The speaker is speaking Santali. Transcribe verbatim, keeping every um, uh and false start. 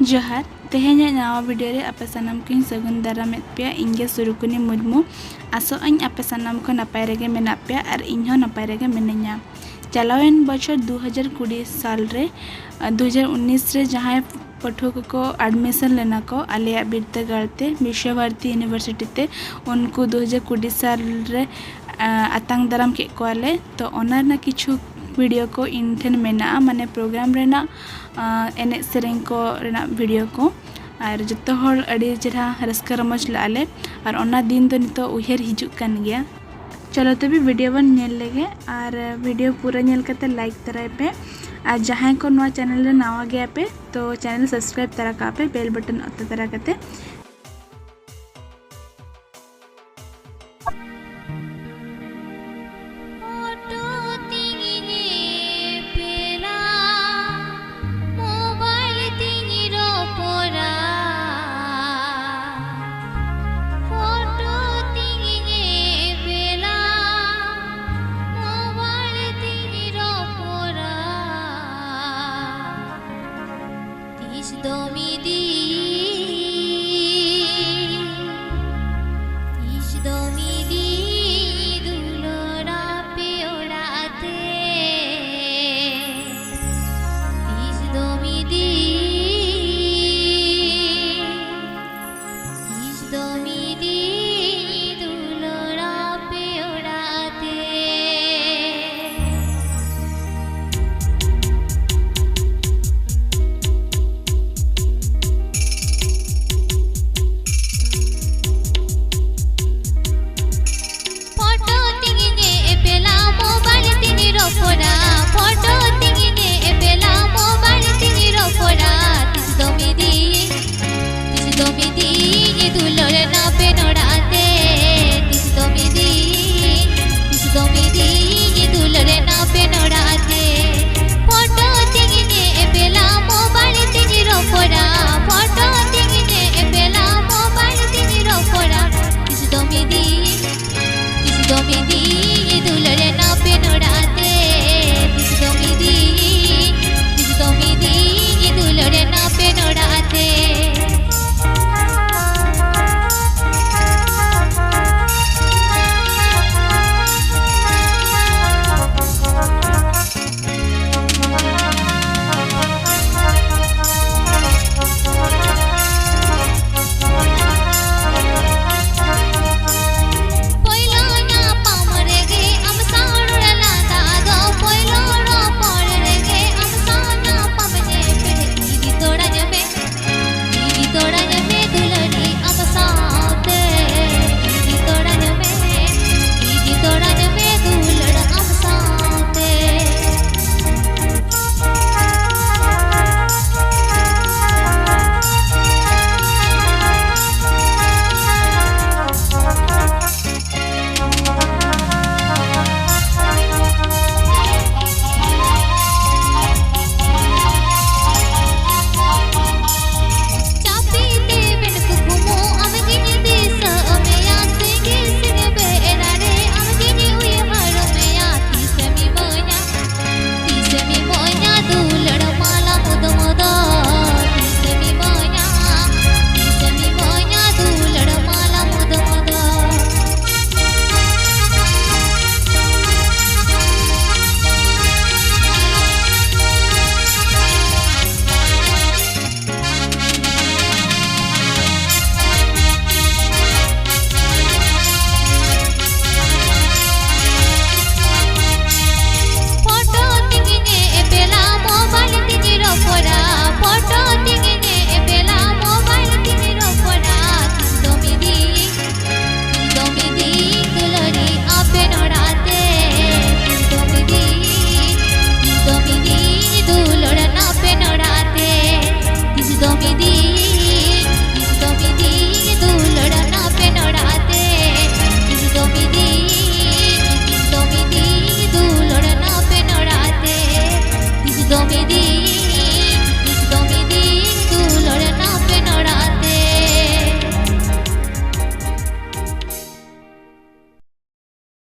ᱡᱚᱦᱟᱨ᱾ ᱛᱮᱦᱮᱧᱟᱜ ᱱᱟᱣᱟ ᱵᱷᱤᱰᱤᱭᱳ ᱨᱮ ᱟᱯᱮ ᱥᱟᱱᱟᱢ ᱠᱚᱧ ᱥᱟᱹᱜᱩᱱ ᱫᱟᱨᱟᱢᱮᱫ ᱯᱮᱭᱟ᱾ ᱤᱧ ᱜᱮ ᱥᱩᱨᱩᱠᱩᱱᱤ ᱢᱩᱨᱢᱩ᱾ ᱟᱥᱚᱜ ᱟᱹᱧ ᱟᱯᱮ ᱥᱟᱱᱟᱢ ᱠᱚ ᱱᱟᱯᱟᱭ ᱨᱮᱜᱮ ᱢᱮᱱᱟᱜ ᱯᱮᱭᱟ ᱟᱨ ᱤᱧ ᱦᱚᱸ ᱱᱟᱯᱟᱭ ᱨᱮᱜᱮ ᱢᱤᱱᱟᱹᱧᱟ᱾ ᱪᱟᱞᱟᱣᱮᱱ ᱵᱚᱪᱷᱚᱨ ᱫᱩ ᱦᱟᱡᱟᱨ ᱠᱩᱲᱤ ᱥᱟᱞ ᱨᱮ, ᱟᱨ ᱫᱩ ᱦᱟᱡᱟᱨ ᱩᱱᱤᱥ ᱨᱮ ᱡᱟᱦᱟᱸᱭ ᱯᱟᱹᱴᱷᱩᱣᱟᱹ ᱠᱚᱠᱚ ᱮᱰᱢᱤᱥᱚᱱ ᱞᱮᱱᱟ ᱠᱚ ᱟᱞᱮᱭᱟᱜ ᱵᱤᱨᱫᱟᱹᱜᱟᱲ ᱛᱮ, ᱵᱤᱥᱥᱚ ᱵᱷᱟᱨᱚᱛᱤ ᱤᱭᱩᱱᱤᱵᱷᱟᱨᱥᱤᱴᱤ ᱛᱮ, ᱩᱱᱠᱩ ᱫᱩ ᱦᱟᱡᱟᱨ ᱠᱩᱲᱤ ᱥᱟᱞ ᱨᱮ, ᱟᱸ, ᱟᱛᱟᱝ ᱫᱟᱨᱟᱢ ᱠᱮᱫ ᱠᱚᱣᱟᱞᱮ᱾ ᱛᱚ ᱚᱱᱟ ᱨᱮᱱᱟᱜ ᱠᱤᱪᱷᱩ ᱵᱷᱤᱰᱤᱭᱳ ᱠᱚ ᱤᱧ ᱴᱷᱮᱱ ᱢᱮᱱᱟᱜᱼᱟ, ᱢᱟᱱᱮ ᱯᱨᱳᱜᱨᱟᱢ ᱨᱮᱱᱟᱜ, ᱟᱸ, ᱮᱱᱮᱡ ᱥᱮᱨᱮᱧ ᱠᱚ ᱨᱮᱱᱟᱜ ᱵᱷᱤᱰᱤᱭᱳ ᱠᱚ᱾ ᱟᱨ ᱡᱚᱛᱚ ᱦᱚᱲ ᱟᱹᱰᱤ ᱪᱮᱦᱨᱟ ᱨᱟᱹᱥᱠᱟᱹ ᱨᱚᱢᱚᱡᱽ ᱞᱟᱜᱼᱟ ᱞᱮ᱾ ᱟᱨ ᱚᱱᱟ ᱫᱤᱱ ᱫᱚ ᱱᱤᱛᱚᱜ ᱩᱭᱦᱟᱹᱨ ᱦᱤᱡᱩᱜ ᱠᱟᱱ ᱜᱮᱭᱟ᱾ ᱪᱚᱞᱚ ᱛᱚᱵᱮ ᱵᱷᱤᱰᱤᱭᱳ ᱵᱚᱱ ᱧᱮᱞ ᱞᱮᱜᱮ᱾ ᱟᱨ ᱵᱷᱤᱰᱤᱭᱳ ᱯᱩᱨᱟᱹ ᱧᱮᱞ ᱠᱟᱛᱮ ᱞᱟᱭᱤᱠ ᱛᱟᱨᱟᱭ ᱯᱮ᱾ ᱟᱨ ᱡᱟᱦᱟᱸᱭ ᱠᱚ ᱱᱚᱣᱟ ᱪᱮᱱᱮᱞ ᱨᱮ ᱱᱟᱣᱟ ᱜᱮᱭᱟ ᱯᱮ, ᱛᱚ ᱪᱮᱱᱮᱞ ᱥᱟᱵᱥᱠᱨᱟᱭᱤᱵ ᱛᱟᱨᱟ ᱠᱟᱜ ᱯᱮ, ᱵᱮᱞ ᱵᱟᱴᱚᱱ ᱚᱛᱟ ᱛᱟᱨᱟ ᱠᱟᱛᱮ᱾ ᱯᱷᱳᱴᱳ ᱛᱤᱧ ᱧᱮᱯᱮᱞᱟ, ᱢᱳᱵᱟᱭᱤᱞ ᱛᱤᱧ ᱨᱚᱯᱚᱲᱟ᱾ ᱯᱷᱳᱴᱳ ᱛᱤᱧ ᱧᱮᱯᱮᱞᱟ, ᱢᱳᱵᱟᱭᱤᱞ ᱛᱤᱧ ᱨᱚᱯᱚᱲᱟ᱾ ᱛᱤᱥ ᱫᱚ ᱢᱤᱫ